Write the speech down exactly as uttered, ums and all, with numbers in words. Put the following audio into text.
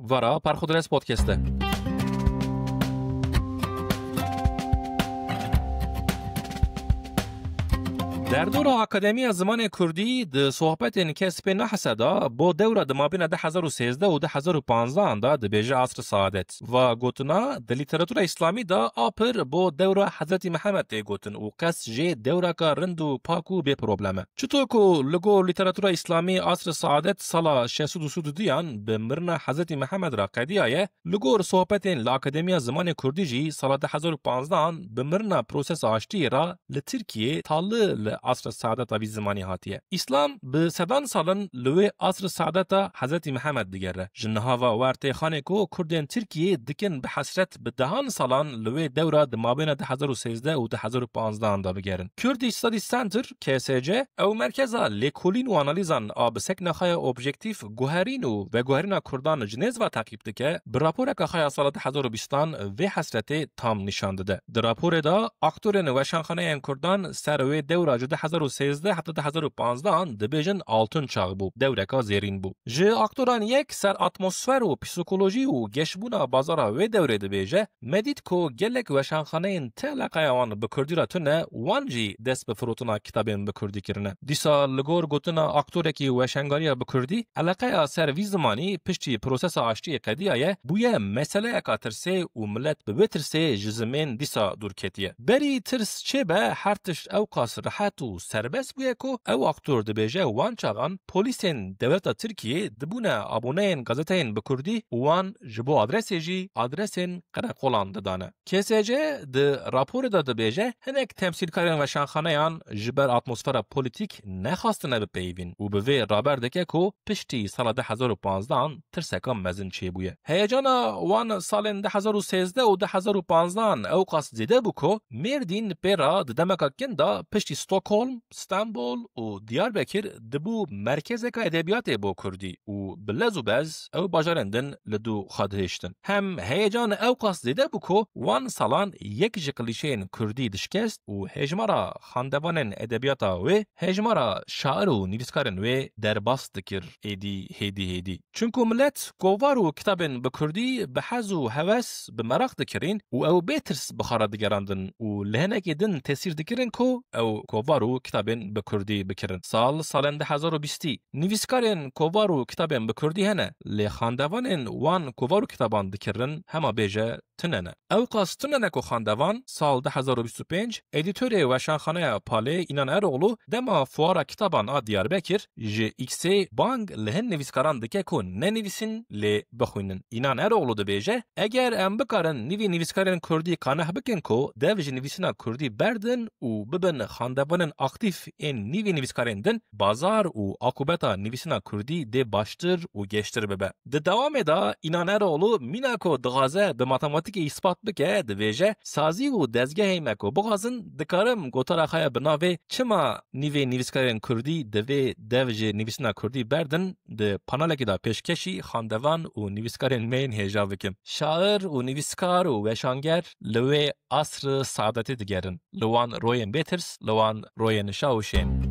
Vara Parxudres Podcast e. Derdora Akademiya Zimanê Kurdî di sohbetên kes pê nahese de bo dewra di mabêna du hezar û sêzdeh û du hezar û panzdeh de dibêje Asr-ı Saadet. Va gotina di lîteratura îslamî de apir bo dewra Hezretî Mihemed tê gotin û qest jê dewreka rind û pak û bê problem e. Çito ku li gor lîteratura îslamî Asr-ı Saadet sala şeş sed û sî û duyan bi mirina Hezretî Mihemed re qediyaye, li gor sohbetên li Akademiya Zimanê Kurdî jî sala du hezar û panzdeh bi mirina prosesa aştiyê re li Tirkiyê tali li Asr-ı Saadeta vî zimanî hatiye. Îslam bi sedan sal in li wê Asr-ı Saadeta Hezretî Mihemed digere. Ji niha ve wer tê xanê ku Kurdên Tirkiyê dikin bi hesret bi dehan salan li wê dewra di mabêna du hezar û sêzdeh û du hezar û panzdeh de bigerin. Kurdish Studies Center, K S C, ew merkeza lêkolîn û analîzan a bi sekna xwe ya objektîf guherîn û veguherîna Kurdan ji nêz ve teqîb dike, bi raporeka xwe ya sala du hezar û bîstan vê hesretê tam nîşan dide. Di raporê de aktorên weşanxaneyên Kurdan ser wê dewra ji du hezar û sêzdeh heta du hezar û panzdeh dibêjin altun çax bû, dewreka zêrîn bû. Ji aktoran yek ser atmosfer û psîkolojî û geşbûna bazara wê dewrê dibêje, me dît ku gelek weşanxaneyên ti eleqeya wan bi kurdî re tune, wan jî dest bi firotina kitabên bi kurdî kirine. Dîsa li gor gotina aktorekî weşangariya bi kurdî, eleqeya ser vî zimanî piştî prosesa aştiyê qediyaye, bûye meseleyeka tirsê û milet bi vê tirsê ji zimên dîsa dûr ketiye. Berî tirs çêbe, her tişt ew qas rehet û serbest bûye ku ew aktor dibêje wan çaxan polîsên dewleta Tirkiyê dibûne aboneyên gazeteyên bi kurdî û wan ji bo adresê jî adresên qereqolan didane. K S C di raporê de dibêje, hinek temsîlkarên weşanxaneyan ji ber atmosfera polîtîk nexwastine bipeyivîn û bi vê raber dike ku piştî sala du hezar û panzdeh tirseka mezin çêbûye. Heyecana wan salên du hezar û sêzdeh û du hezar û panzdeh ew qas zêde bû ku Mêrdîn pê re di demeka kin de piştî Stockholm, Stenbol û Diyarbekir dibû merkezeka edebiyatê bo kurdî û bi lez û bez ew bajarên din li dû xwe dihiştin. Hem heyecan ew qas zêde bû ku wan salan yek ji klîşeyên kurdî dişkest û hejmara xandevanên edebiyata wê, hejmara şair û nivîskarên wê derbas dikir êdî hêdî hêdî. Çunku milet kovar û kitabên bi kurdî bi hez û hewes, bi meraq dikirîn û ew bê tirs bi xwe re digerandin û li hinekî din tesîr dikirin ku ew kovar û kitabên bi kurdî bikirin. Sal, salên du hezar û bîstî nivîskarên kovar û kitabên bi kurdî hene, lê xandevanên wan kovar û kitaban dikirin hema bêje tune ne. Ew qas tune ne ku xandevan sal du hezar û bîst û pênc edîtorê weşanxaneya Palê Înan Eroğlu dema fuara kitaban a Diyarbekir ji X'ê bang li hin nivîskaran dike ku nenivîsin lê bixwînin. Înan Eroğlu dibêje, eger em bikarin nîvî nivîskarên kurdî qaneh bikin ku dev ji nivîsina kurdî berdin û bibin xandevanên aktîf ên nîvî nivîskarên din, bazar û akubeta nivîsina kurdî dê baştir û geştir bibe. Di dewamê de Înan Eroğlu mîna ku dixwaze bi matematîkê îspat bike, dibêje, sazî û dezgehê me ku bixwazin, dikarim gotara xwe ya bi navê Çima nîvê nivîskarên kurdî divê dev ji nivîsina kurdî berdin, di panelekê de pêşkêşî xandevan û nivîskarên me yên hêja bikim. Şair û nivîskar û weşanger li wê asr-ı saadetê digerin. Li wan royên bêtirs, li wan royên şah û şên.